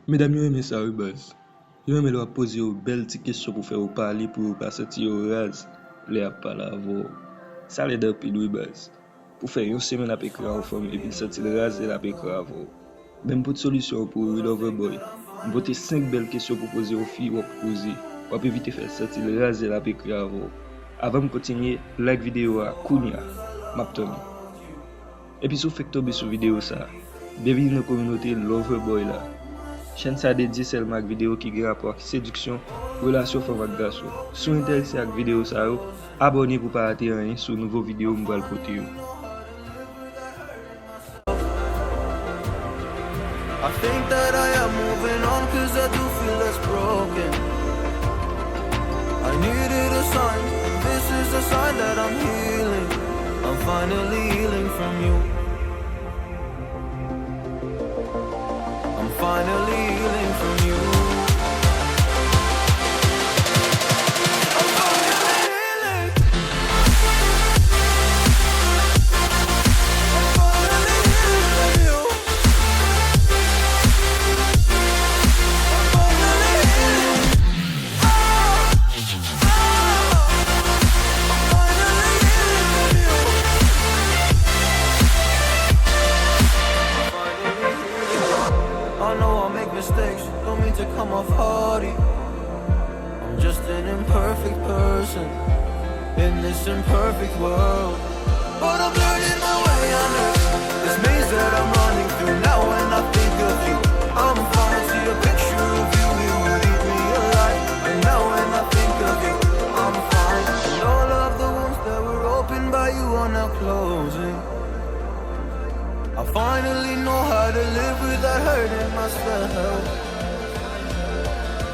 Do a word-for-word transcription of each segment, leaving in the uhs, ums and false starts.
Medam yo renmen sa wi baz. Yo renmen lè w ap poze yo bèl ti kesyon pou fè yo pale, pou yo pa santi yo raz lè y ap pale avè w. Sa lèd anpil wi baz. Pou fè yon semèn ap ekri a yon fanm epi l santi l raz lè l ap ekri avè w. Men m pote solisyon an pou ou wi Loverboy. M pote senk bèl kesyon pou poze yon fi w ap koze. W ap evite fè l santi l raz lè l ap ekri avè w. Avan m kontinye, like videyo a kounya. M ap tann ou. Epi si w fèk tonbe sou videyo sa, byenvini nan kominote Loverboy la. Chèn sa dedye sèlman ak videyo ki gen rapò ak sediksyon, relasyon fanm ak gason. Si w enterese ak videyo sa yo, abòne pou w pa rate anyen sou nouvo videyo m pral pote yo. I think that I am moving on 'cause I do feel less broken. I needed a sign. This is a sign that I'm healing. I'm finally healing from you. I'm finally healing from you. I'm finally healing. I'm finally healing from you. I'm finally healing. I know I make mistakes, don't mean to come off haughty. I'm just an imperfect person in this imperfect world. But I'm learning my way under this maze that I'm running through. Now when I think of you, I'm falling. See a picture of you, it would eat me alive. And now when I think of you, I'm fine. And all of the wounds that were opened by you are now closing. I finally know how to live without hurting myself.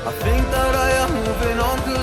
I think that I am moving on 'cause